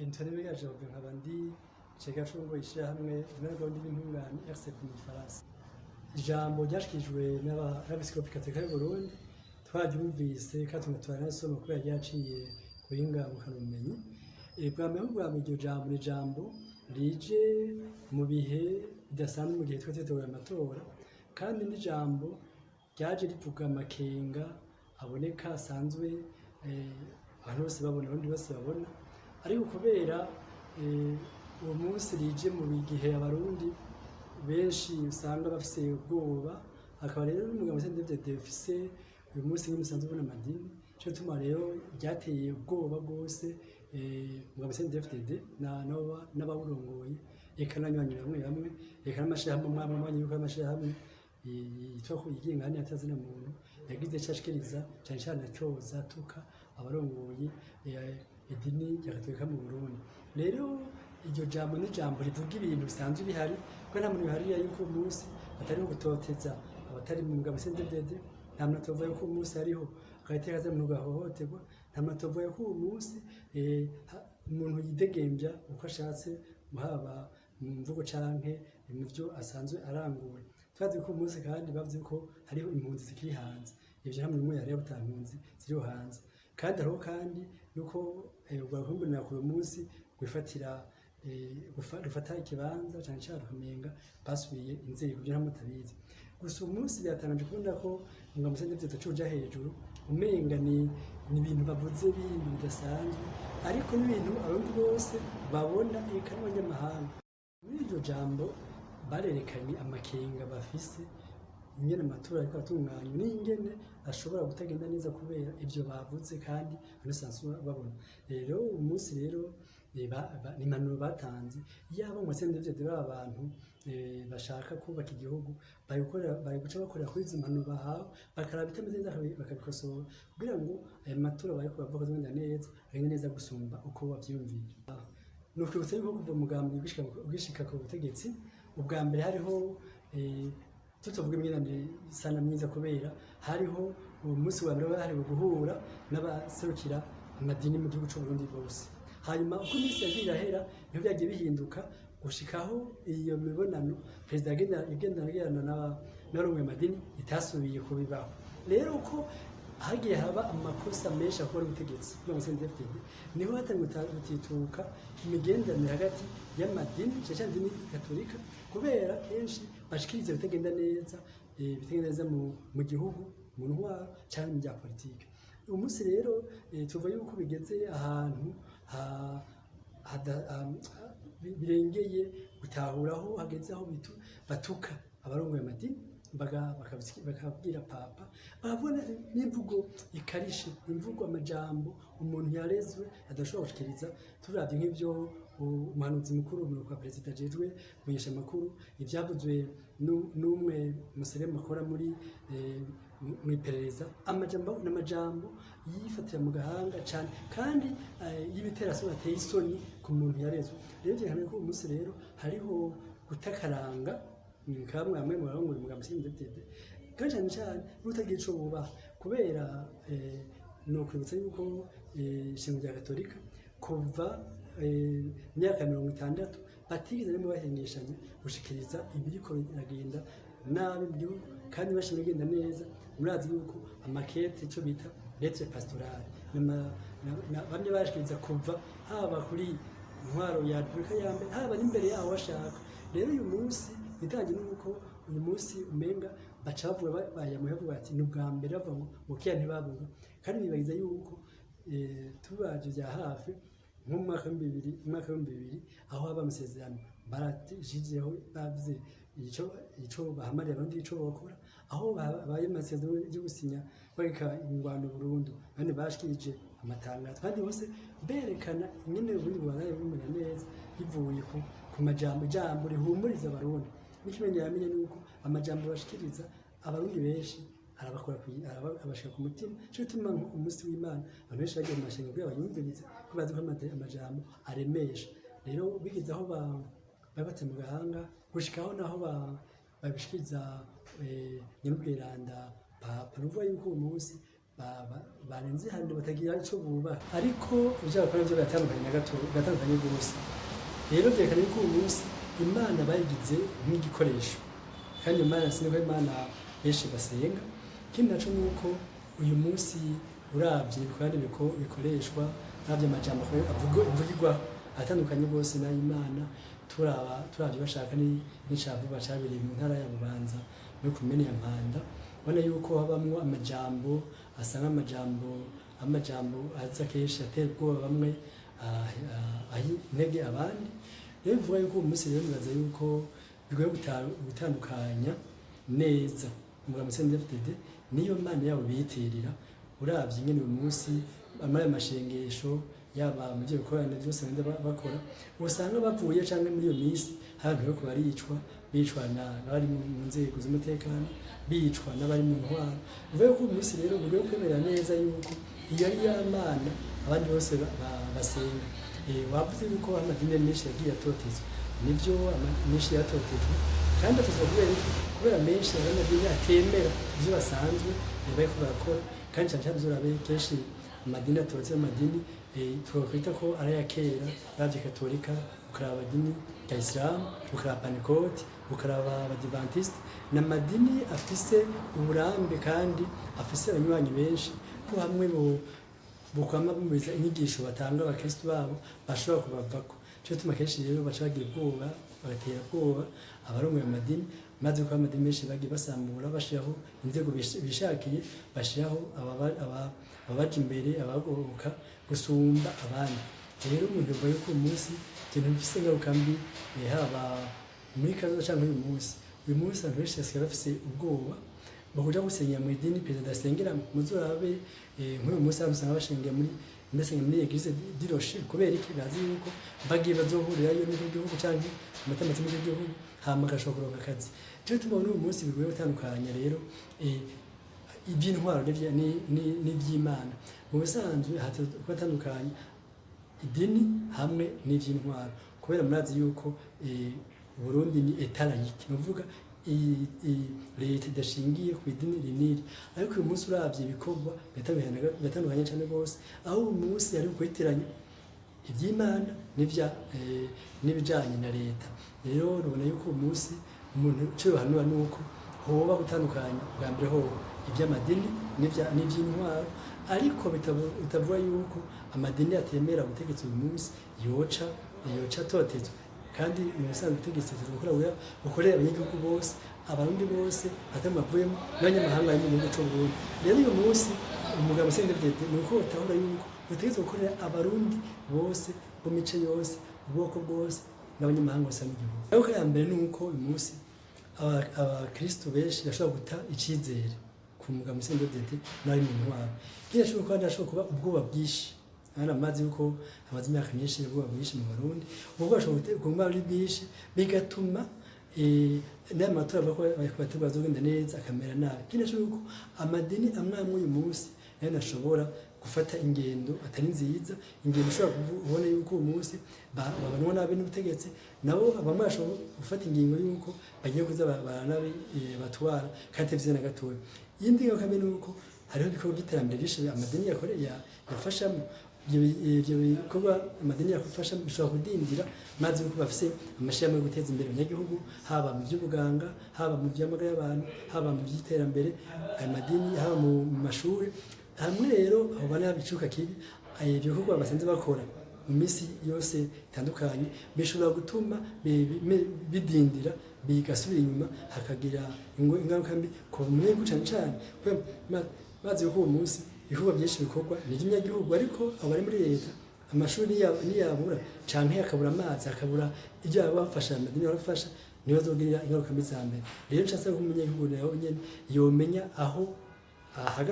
Antoine Gervais, nkaba ndi icegera c'uwurongoye ishirahamwe Intore b'Intungane RCB mu gifaransa. Ijambo ryashikirijwe n'abepiskopi gatolika y'Uburundi twararyumvise kandi turanasoma kubera ryaciye ku buhinga ngurukanabumenyi. Bwa mbere bwa mbere, iryo jambo ni ijambo rije mu bihe bidasanzwe, mu gihe twari twitegura amatora, kandi n'ijambo ryaje rivuga amakenga aboneka asanzwe abantu bose babona, abarundi bose babona. Ariko kubera uwo munsi rije mu gihe abarundi benshi usanga bafise ubwoba, hakaba rero n'umugambwe CNDD-FDD ufise uyu munsi nk'umusanzu ubona amadini, nico gituma rero ryateye ubwoba bwose umugambwe CNDD-FDD n'abawurongoye, eka n'abanywanyi bamwe bamwe, eka n'amashirahamwe amwe amwe yuko amashirahamwe yitwa ko yigenga hano atazina muntu yagize ico ashikiriza, cane cane acoza atuka abarongoye idini rya gatolika mu Burundi. Rero iryo jambo ni ijambo rivuga ibintu bisanzwe bihari, kuko nta muntu biharira yuko uyu munsi atariho gutoteza abatari mu mugambwe CNDD-FDD, nta muntu atovuga yuko uyu munsi hariho agateka k'umuntu gahohoterwa, nta muntu atovuga yuko uyu munsi umuntu yidegembya uko ashatse, haba mu mvugo canke mu vyo asanzwe arangura. Turazi ko uyu munsi kandi bavuze ko hariho impunzi zikiri hanze, ivyo nta muntu n'umwe yareba ata mpunzi ziriho hanze. Kandi hariho kandi yuko urwaruka rw'imbonerakure uyu munsi rwifatira rufata ikibanza cane cane rukumenga basubiye inzego, ivyo nta muntu atabizi. Gusa uyu munsi biratangaje kubona ko umugambwe CNDD-FDD uca uja hejuru, umenga ni ibintu bavuze bindi bidasanzwe, ariko n'ibintu abarundi bose babona, eka n'abanyamahanga. Muri iryo jambo barerekanye amakenga bafise ingene amatora ariko aratunganywa n'ingene ashobora kutagenda neza kubera ivyo bavuze, kandi basanzwe babona. Rero uyu munsi rero ni impanuro batanze, iyaba mu CNDD-FDD baba abantu bashaka kubaka igihugu, bari guca bakorera kuri izo mpanuro bahawe, bakaraba ibitameze neza bakabikosora, kugira ngo ayo matora bariko baravuga ko azogenda neza, agende neza gusumba uko bavyiyumvira. Ni ukwibutsa yuko kuva umugambi ugishika ku butegetsi, ubwa mbere hariho tutavuga imigenderanire isa na myiza, kubera hariho uwo munsi wa mbere wahariwe guhura n'abaserukira amadini mu gihugu c'Uburundi bose. Hanyuma uko iminsi yagiye irahera niho vyagiye bihinduka, gushikaho iyo mibonano perezida yagendana n'abarongoye amadini itasubiye kubibaho. Rero uko hagiye haba amakosa menshi akora ubutegetsi bwa CNDD-FDD, niho hatanguye gutituka imigenderanire hagati y'amadini, cane cane idini gatolika, kubera kenshi bashikiriza ibitagenda neza, ibitagenda neza mu gihugu, mu ntwaro canke mu vya politike. Uyu munsi rero tuvuga yuko bigeze ahantu birengeye gutahura, aho hageze aho batuka abarongoye amadini, bakabwira papa, babona n'imvugo ikarishe, imvugo amajambo umuntu yarezwe adashobora gushikiriza. Turavye nk'ivyo umuhanuzi mukuru wa perezida ajejwe kumenyesha amakuru, ivyavuzwe n'umwe museremu akora muri mw'iperereza, amajambo n'amajambo yifatira mu gahanga cane kandi y'ibiterasoni ateye isoni ku muntu yarezwe. Rero vyerekana ko uyu munsi rero hariho gutakaranga kamwe bamwe mu barongoye umugambi CNDD-FDD, kandi cane cane n'utagira ico bubaha, kubera ni ukwibutsa yuko ishengero rya gatolika kuva imyaka 60 batigeze rimwe bahengeshanya gushikiriza ibiriko biragenda nabi mu gihugu, kandi bashimye bigenda neza. Murazi yuko amakete, ico bita lettre pastorale, bamwe bashikiriza kuva haba kuri intwaro ya Repubulika ya mbere, haba n'imbere yaho bashaka. Rero uyu munsi bitangiye nuko uyu munsi umenga baca bavuga bayamuhe bavuga ati ni ubwa mbere bavuga ngo kera ntibavuga, kandi bibagiza yuko tubaje vya hafi nko mu mwaka w'ibihumbi bibiri, umwaka w'2000, aho haba amasezerano barashizeho, bavuze ico bahamariye abandi ico bokora, aho habaye amasezerano yo gusinya bareka ingwano burundu, bane bashikirije amatangazo kandi bose berekana ingene uburundi bubandanya bumera neza bivuye ku majambo, ijambo rihumuriza abarundi. N'ikimenyamenya yamenye nuko amajambo bashikiriza abarundi benshi arabakora, abashika ku mutima. Nico gituma nko ku munsi w'Imana abantu benshi bagiye mu mashengero kugira bayumvirize, ko bazi ko amajambo aremesha. Rero bigeze aho babate mu gahanga, gushikaho naho babishikiriza nyamubweranda papa. Nukuvuga yuko uwo munsi barenze handi batagira ico bubaha, ariko ivyo bakora vyo biratandukanye na gato, biratandukanye rwose. Rero vyerekana yuko uyu munsi Imana bayigize nk'igikoresho, kandi Imana siniko Imana benshi basenga. Ikindi naco nuko uyu munsi uravye ibikorane bikoreshwa, uravye amajambo avugirwa atandukanye rwose n'ay'Imana. Turavye bashaka n'icavuba cabereye mu ntara ya Bubanza muri komine ya Mpanda, ubona yuko habamwo amajambo asa nk'amajambo, amajambo aza kenshi atera ubwoba bamwe, aha intege abandi. Rero bivuga yuko uwo munsi rero nibaza yuko bigoye gutandukanya neza umugambwe CNDD-FDD niyo Mana yabo biyitirira. Uravye ingene uyu munsi muri ayo mashengesho, yaba mu byo bikorane byose bagenda bakora, usanga bavuye canke muri iyo minsi hari abantu bariko baricwa, bicwa n'abari mu nzego z'umutekano, bicwa n'abari mu ntwaro. Bivuga yuko uyu munsi rero bigoye kwemera neza yuko iyo ari ya Mana abandi bose basenga. Wavuze yuko amadini menshi yagiye atotezwa, nivyo, menshi yatotejwe kandi atotezwa kubera iki? Kubera menshi ari amadini atemera ivyo basanzwe bariko barakora, kandi cane cane uzorabe kenshi amadini atotse, amadini twokwita ko ari aya kera, uravye katolika, ukaraba amadini ya isilamu, ukaraba pantekoti, ukaraba abadivantisite, ni amadini afise uburambe kandi afise abanywanyi benshi, ko hamwe bokwama bumviriza inyigisho batanga abakristu babo bashobora kubavako. Nico gituma kenshi rero baca bagira ubwoba, bagatera ubwoba abarongoye amadini, maze kuko amadini menshi bagiye basambura, bashiraho inzego bishakiye, bashiraho ababaja imbere, abagoboka gusumba abandi. Rero umuntu yovuga yuko uyu munsi ikintu bifise ingaruka mbi, haba muri kazoza canke uyu munsi. Uyu munsi abantu benshi basigaye bafise ubwoba bakuja gusengera mu idini perezida asengeramo. Muzorabe nk'uyu munsi abantu usanga bashengera muri mbese muri Eglise du Rocher, kubera iki? Bazi yuko bagiye bazohurirayo n'icyo gihugu canke amatamati muri ico gihugu, hama agashobora kuronka akazi. Nico gituma n'uyu munsi bigoye gutandukanya rero iby'intwaro n'ivy'Imana. Mu bisanzwe kubatandukanya idini hamwe n'ivy'intwaro, kubera murazi yuko Burundi ni état laïque, ni ukuvuga leta idashingiye ku idini riniri. Ariko uyu munsi uravye ibikorwa biratandukanye cane rwose, aho uyu munsi hari ukwitiranya ivy'Imana n'ibijanye na leta. Rero nubona yuko uyu munsi umuntu ico yohanura nuko hoba gutandukanya bwa mbere hoba ivy'amadini n'ivy'intwaro, ariko bitavuga yuko amadini atemera ubutegetsi uyu munsi yoca atotezwa. Kandi mu busanzwe ubutegetsi bukora bukorera abanyagihugu bose, abarundi bose atamavuyemo n'abanyamahanga bari mu gihugu c'u Burundi. Rero uyu munsi umugabo CNDD-FDD ni uko batahura yuko ubutegetsi bukorera abarundi bose bo mice yose, ubwoko bwose n'abanyamahanga bose mu gihugu. Ingaruka ya mbere ni uko uyu munsi abakristo benshi bashobora guta icizere ku mugabo CNDD-FDD n'abari mu ntwaro. Ikindi ashobora kuba, ashobora kuba ubwoba bwinshi. Hano amazi yuko hamaze imyaka myinshi ubwoba bwinshi mu Barundi, ubwo bashobora kuguma ari bwinshi bigatuma n'aya matora bavuga ko bariko barategura azogenda neza akamera nabi. Ikindi naco yuko amadini amwe amwe uyu munsi nayo ntashobora gufata ingendo atari nziza, ingendo ushobora kubona yuko uyu munsi babanwa nabi n'ubutegetsi, nabo bamwe bashobora gufata ingingo yuko bagiye kuza baranabi batwara kandi atari vyiza na gatoya. Iyindi ngaruka mbi ni uko hariho ibikorwa by'iterambere byinshi amadini yafashamo. Ivyo bikorwa amadini yafashamo bishobora kudindira, maze yuko bafise amashirahamwe yo guteza imbere abanyagihugu, haba mu vy'ubuganga, haba mu vy'amagara y'abantu, haba mu vy'iterambere, ayo madini, haba mu mashuri. Hamwe rero aho bana bicuka kibi, ivyo bikorwa basanze bakora mu misi yose itandukanye bishobora gutuma bidindira, bigasubira inyuma, hakagira ingaruka mbi ku munyagihugu cane cane. Kubera bazi yuko uwo munsi ibikorwa byinshi bikorwa ni iby'umunyagihugu, ariko abari muri leta amashuri niyabura canke akabura amazi, akabura ibyo bafasha amadini barafasha, niyo bazogirira ingaruka mbi za mbere. Rero nca nsaba ko umunyagihugu nawe nyene yomenya aho ahagarara.